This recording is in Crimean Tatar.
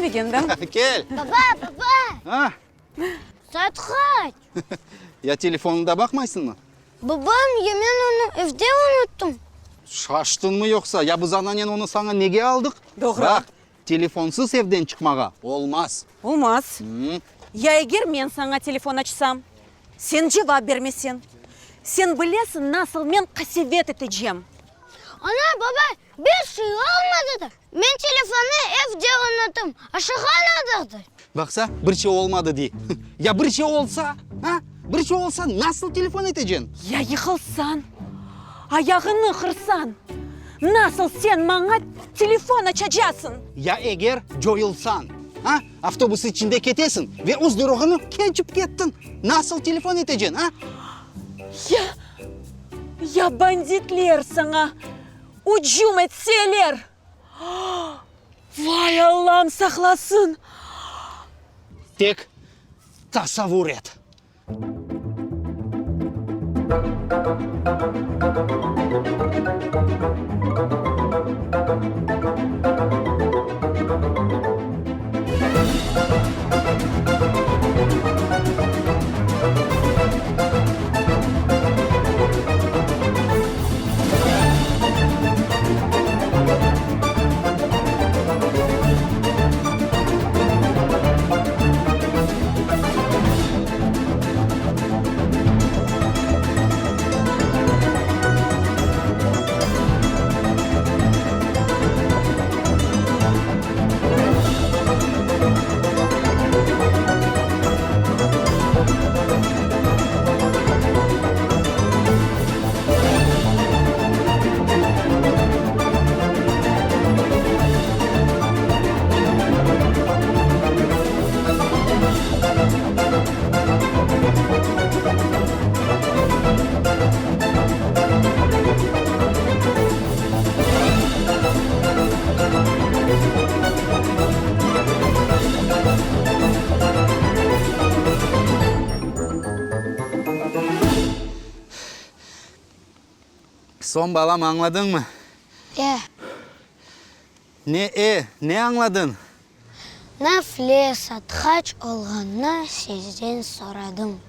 Ben begendim. Kel. Baba, baba! A? Saat qaç? Ya telefonıñda baqmaysıñmı? Babam, ya men onı evde unuttım. Şaştıñmı yoqsa? Ya biz ananen onı saña nege aldıq? Doğru. Baq, telefonsız evden çıqmağa olmaz. Olmaz. Ya eger men saña telefon açsam, sen cevap bermeseñ? Sen bilesiñ, nasıl men qasevet etecem. Ana, baba, bir şey olmadı da. Men telefonnı evde unuttım, aşağan adırdı. Baqsa, bir şey olmadı dey. Ya bir şey olsa, a? Bir şey olsa, nasıl telefon eteceñ? Ya yıqılsañ, ayağıñnı qırsañ, nasıl sen maña telefon açacasıñ? Ya eger coyulsañ, a? Avtobus içinde ketesiñ ve öz durağını keçip kettiñ, nasıl telefon eteceñ, a? Ya, ya banditler saña ücüm etseler? Vay, Allam saqlasın! Tek tasavur et. Soñ, balam, añladıñmı? E. Ne e, ne añladıñ? Nafile satqaç olğanını sizden soradım.